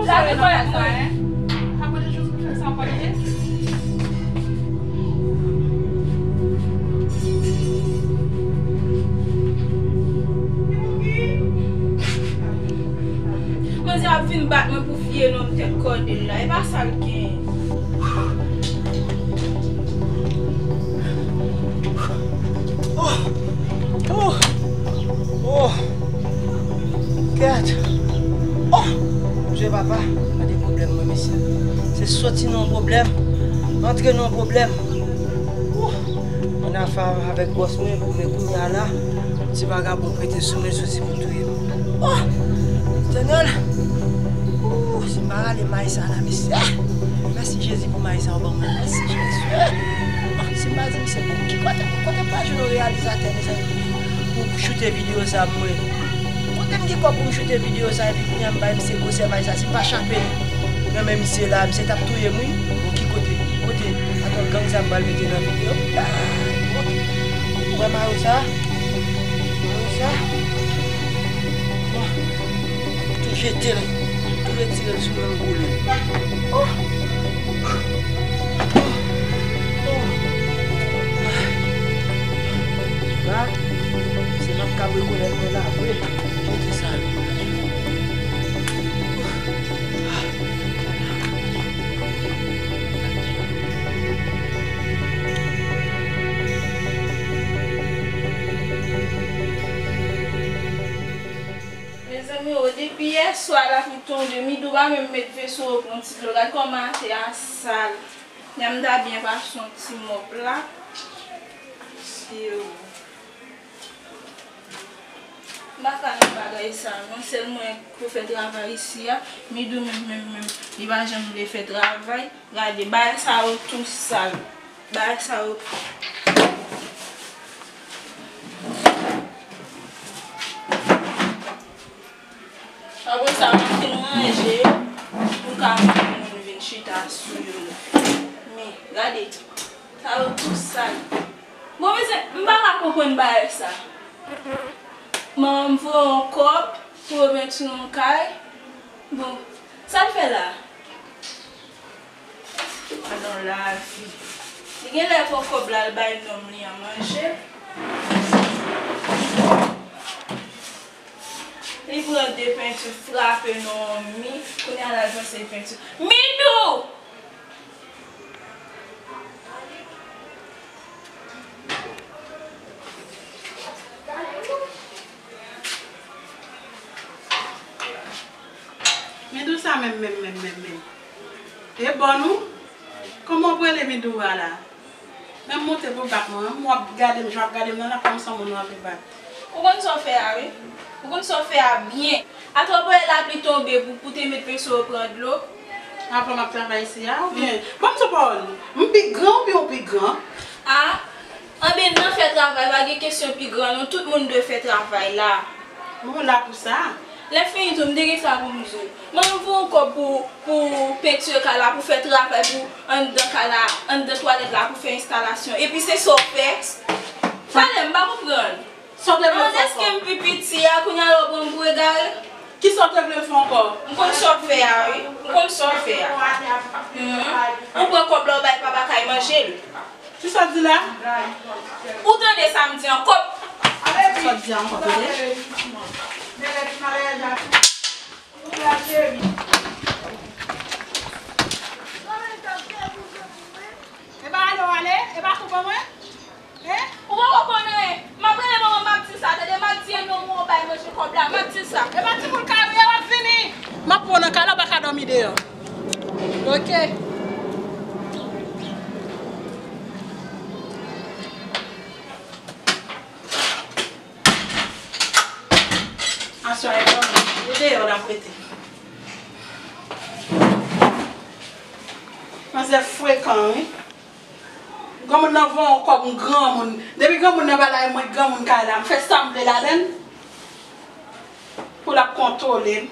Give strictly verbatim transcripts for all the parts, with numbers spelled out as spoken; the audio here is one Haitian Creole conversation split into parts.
Sa rekonèt mwen. Sa pote chans pou fè sa, w pa tande? Manzè ap vin bat mwen pou vye nonm tèt kòde l la. E pa sa l gen. Oh! Oh! Oh! Gad! Oh! Bondye papa, gade pwoblèm mwen, mesye. Se soti nan yon pwoblèm, antre nan yon pwoblèm. Oh! Mwen nan afè avèk bòs mwen, men kounye a la, ti vagabon prete sou mwen, soti pou touye m. Oh! Letènèl! Oh! Si m pa rale may sa la, mesye! Mèsi Jezi pou may sa ou ban mwen. Mèsi Jezi! Oh! Si m pa di misye pou m, ki kote, kote m pral jwenn yon reyalizatè, mezanmi, pou choute videyo sa pou mwen? Kote m gen kòb pou m choute videyo sa, epi kounye a m bay misye gwosè may sa, si m pa chape nan men misye la, misye t ap touye m, wi. Bon, ki kote? Ki kote? Atò, gang sa m pral mete nan videyo. Ah, bon. Ou wè mayo sa? Mayo sa? Bon. Tou jete l. Tou retire l sou mwen, m boule l. Oh! Oh! Oh! Ah! La, se m ap ka rekonèt mwen la vre. Jete sa. Mezanmi, o, depi yè swa lapli tonbe, Midou pa menm met veso yo pran ti dlo. Gad kòman atè a sal. Yè m ta byen pase yon ti mòp la. Mesye o. M pa ka nan bagay sa non, sèl mwen pou fè travay isi a, Midou menm, menm, menm, li pa janm vle fè travay. Gade, bagay sa yo tou sal. Bagay sa yo. Apre sa, m ap fin ranje yo, pou ka moun vin chita sou yo. Men, gade, sa yo tou sal. Bon, mesye, m pa ka konprann bagay sa. Manman m voye yon kòb pou yo pentire yon kay. Bon, sa l fè la? Gadon lavi. Li genlè pran kòb la, l bay nonm li an manje. Li pran de penti, frape nan yon mi. Kounye a la, l panse l penti. Midou! Midou sa menm, menm, menm, menm, menm. E bòn ou? Kòman w rele Midou a la? Menm moute pou bat mwen, menm w ap gade m, jan w ap gade m nan, nan kòm se yon moun w ap bat. Ou konn sa w fè a, wi. Ou konn sa w fè a byen. Atò w wè lapli tonbe pou, pou te met veso yo pran dlo. Avan m ap travay isi a, oubyen? Ban m di w pawòl. M pi gran oubyen w pi gran? A, anben nan fè travay, pa gen kesyon pi gran non, tout moun dwe fè travay la. Mwen la pou sa. Lè fini tou, m te gen sa pou m di w. Mwen m voye yon kòb pou, pou pentire kay la, pou fè travay pou anndan kay la, anndan twalèt la, pou fè enstalasyon. Epi se sa w fè? Pale, m pa konprann. Sa w te vle m fè ankò? Mwen, èske m pi piti a, kounye a la w pran m pou egare? Kisa w te vle m fè ankò? M konn sa w fè a, wi. M konn sa w fè a. Mhm. Ou pran kòb la, w bay papa kay manje l. Kisa w di la? Ou tande sa m di ankò? Kisa w di ankò, tande? E pa ale w ale? E pa konprann mwen? Hein? Ou poko konn anyen. M ap rele manman m, m ap di l sa, tande, m ap di e non mwen w bay manje kòb la, m ap di l sa. E pa timoun kay ou ye, w ap vini. M ap pran w nan kay la, w pa ka dòmi deyò. Ok. Aswè a, e dòmi. E deyò n ap rete. Manzè frekan, wi. Granmoun nan voye yon kòb, m granmoun. Depi granmoun nan pa la, e mwen k granmoun kay la. M fè sa m vle ladan l. Pou l ap kontwole m.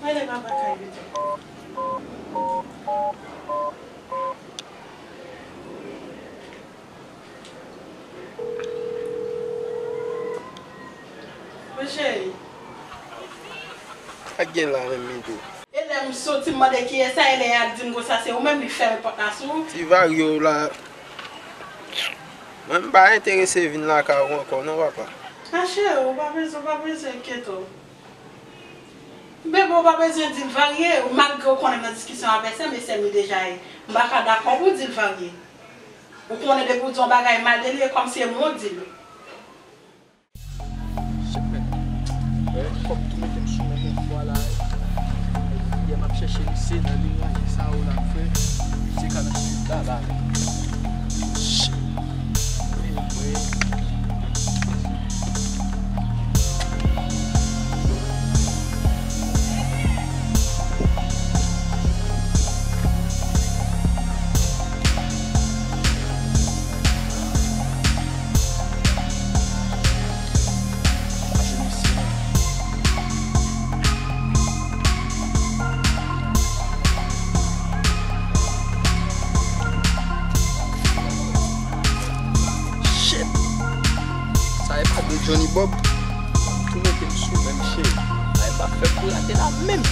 Rele papa kay pito. Cheri. Sa k gen la menm, Mito? E lè m soti, m mande kiyès sa, e lè y al di m konsa se ou menm, li fèmen pòt la sou ou. Ti Varye w la. Mwen, m pa enterese vin lakay ou ankò non, papa. A cheri, ou pa bezwen, ou pa bezwen enkyete w. Bebe, ou pa bezwen di l Varye, malgre ou konnen m nan diskisyon avèk sè m, e sè m li deja ye. M pa ka dakò pou w di l Varye. Ou konnen depi w di yon bagay mal de li, e kòmsi e mwen w di l. Shit, man. Wè, kòb tou mete m sou men m yon fwa la. Yè m ap chèche misye nan liy la, sa yo la, frè. Misye ka nan sud la, la. Shit. Anyway. Shit! Sa e pa de Johnny Bob. Tou mete m sou menm cheri. Sa e pa fè pou rate la menm.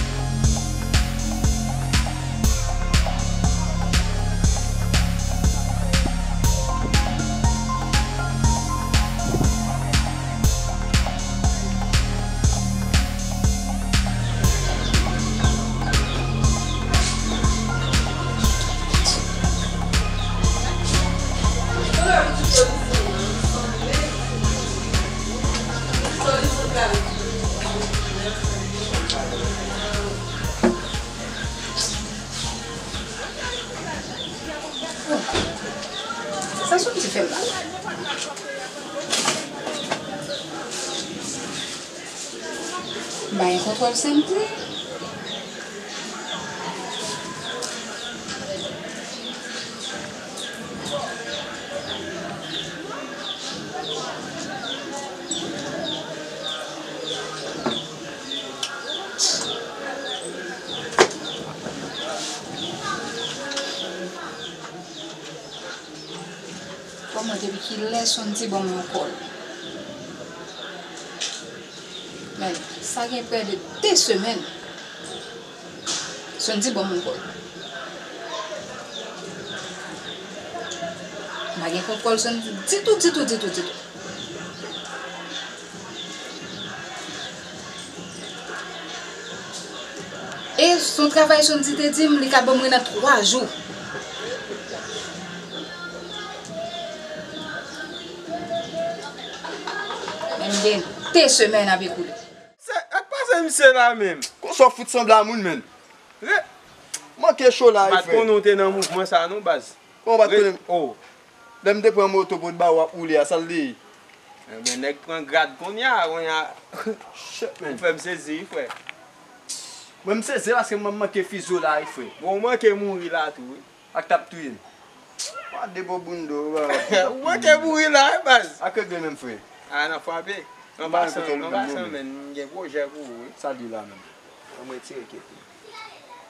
Sa Sondy fè m la? M pa gen kontwòl Sondy. Kòman depi kilè Sondy ban m yon kòl? Men, sa gen près de de semèn. Sondy ban m yon kòl. M pa gen kontwòl Sondy ditou, ditou, ditou, ditou. E se yon travay Sondy te di m, li ka ban mwen nan twa jou. Men m gen de semèn ap ekoule. Se, sa k pase misye la menm? Konsa w fout sanble a moun, menn. Re- Manke cho la, frè. M pa t konnen w te nan mouvman sa non, baz. Kòman w pa t konnen? Oh. Lè m te pran moto pou t ba w ap woule a, sa l te ye? Enben, nèg pran grad kounye a, kounye a. Shit, man. Ou fè m sezi, wi, frè. Mwen, m sezi paske m manke fizo la, wi, frè. Bon, ou manke mouri la tou, wi. Ak t ap touye m. Wa de bo boundo, wa. Ou manke mouri la, wi, baz. Ak regle menm, frè. A, n ap frape. An pasan, an pasan, men, m gen pwojè pou ou, wi. Sa l ye la, menm? An m retire kete.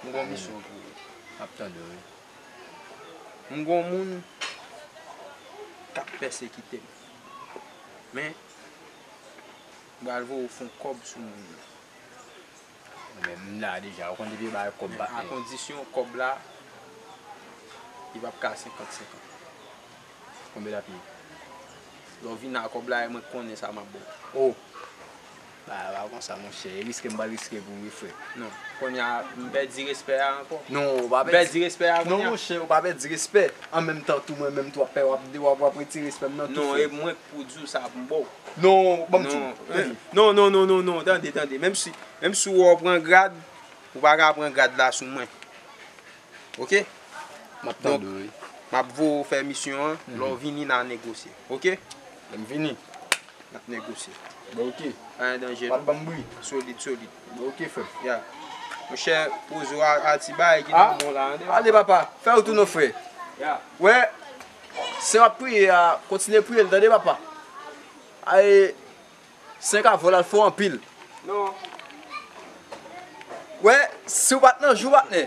M gon misyon pou ou. M ap tande w, wi. M gon moun k ap pèsekite m. Men, m pral voye w fon kòb sou moun nan. Men m la deja, ou konn depi yo ba yo kòb batay. Men a kondisyon kòb la, li p ap ka senkant senkant. Konbyen l ap ye? Lè w vin ak kòb la, e mwen k konnen sa m ap ba w. Oh! Ba, ba konsa, monchè. E riske m pral riske pou ou, wi, frè. Non. Kounye a, m pèdi respè a ankò. Non, ou pa pèdi. M pèdi respè a kounye a. Non, monchè, ou pa pèdi respè. An menm tan tou, mwen menm tou, w ap pè, w ap, w ap, w ap retire respè m nan tou, frè. Non, e mwen k pou di w sa pou m ba w. Non, ban m di w. Non, non, non, non, non, non, tande, tande. Menm si, menm si w wè w pran grad, ou pa ka pran grad la sou mwen. Oke? M ap tande w, wi. Donk, m ap voye w fè misyon an. Lè w vini, n a negosye. Oke? Lè m vini. N ap negosye. Bon, oke. Pa gen danje, non. W ap ban m bri. Solid, solid. Bon, oke, frè m. Ya. Monchè, poze w a, a ti bagay ki nan men w la, tande, papa. Ale, papa. Fè w tou non, frè. Ya. Wè, se w ap priye a, kontinye priye l, tande, papa. Ay, Senk avè w la, l fò anpil. Non. Wè, si w pa t nan jou, patnè,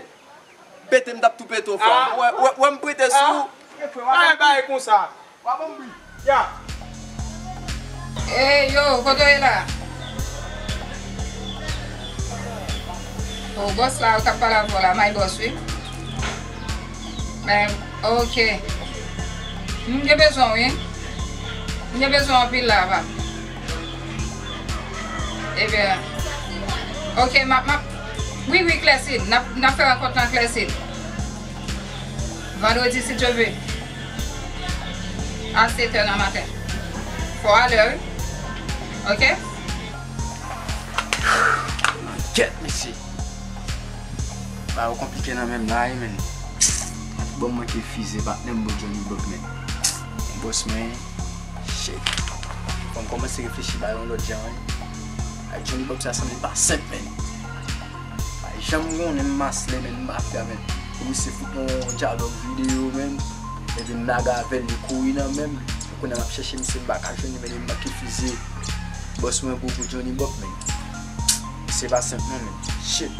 pete m t ap tou pete w, frè. Ah. Wè, wè, wè m prete sou ou. Ah, frè, w ap bay konsa. W ap ban m bri. Ya. Ey, yo, kote w ye la? O, bòs la, ou k ap pale avè w la, my boss, wi. Men, ok. M gen bezwen w, wi. M gen bezwen w anpil la, pa. Ebyen, ok, m ap, m ap, wi, wi, Klèsin, n ap, n ap fè rankont lan, Klèsin. Vandredi, si Dye vle. A sèt è nan maten. Fò w alè, wi. Ok? Kèt, mesye. Bagay yo konplike nan menm la, wi, men. Bon, m manke fize, patnè m, bon, Johnny Block, men. Bòs mwen, shit. Fò m kòmanse reflechi ba yon lòt jan, wi. Ay, Johnny Block sa sanble pa senp, men. Pa janm konnen m masle, men, mafya, men. Pou misye fout yon dyalòg videyo, men. Epi m lage avè l, li kouri nan men m. Kounye a m ap chèche misye, m pa ka jwenn li, men li manke fize. Bòs mwen pou, pou Johnny Block, men. Misye pa senp non, men. Shit.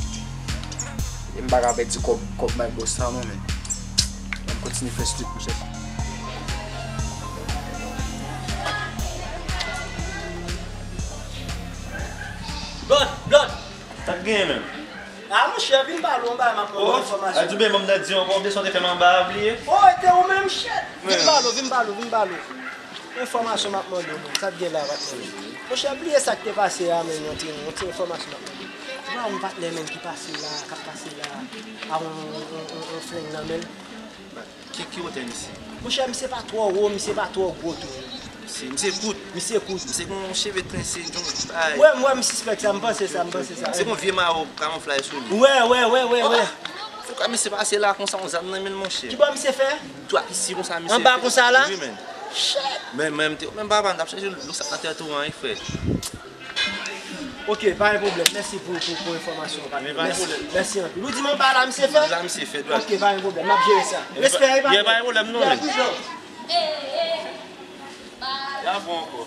E m pa ka pèdi kòb, kòb my boss sa non, men. An m kontinye fè street pou chèche. Blood, blood! Sa k genyen menm? A, monchè, vin pale w, yon bagay m ap mande w enfòmasyon. A, di byen, ban m dat di ankò, oubyen sa w te fè m anba a, bliye? O, e te ou menm, shit! Vin pale w, vin pale w, vin pale w. Enfòmasyon m ap mande w, menm. Sa k gen la, patnè? Monchè, bliye sa k te pase a, menm, yon ti, yon ti enfòmasyon m ap mande w. Ou pa wè yon patnè, menm, ki pase la, k ap pase la, a yon, yon, yon, yon frenn nan men l? Ki, ki wotè misye? Monchè, misye pa twò wo, misye pa twò gwo tou. Misye, misye kout. Misye kout. Misye gen yon cheve trense, yon bay. Wè, m wè, m sispèk sa, m panse sa, m panse sa. Misye gen yon vye mawo kamoflaj sou li. Wè, wè, wè, wè, wè. Antouka, misye pase la konsa, yon zam nan men l, monchè. Kibò misye fè? Tou ap isi konsa, misye fè. Anba konsa la? Wi, men. Shit! Men, men, m te, men papa, m t ap chèche lòt sa nan tèt ou an, wi, frè. Ok, pa gen pwoblèm. Mèsi pou, pou, pou enfòmasyon an, patnè. Men pa gen pwoblèm. Mèsi anpil. Ou di m anba la misye fè? La misye fè, dwat. Ok, pa gen pwoblèm. M ap jere sa. Respè, wi, patnè. Gen pa gen pwoblèm non, men. Ya bon ankò.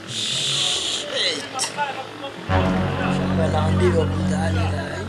Shit. Fò m pral andeyò pou m ta ale la, wi.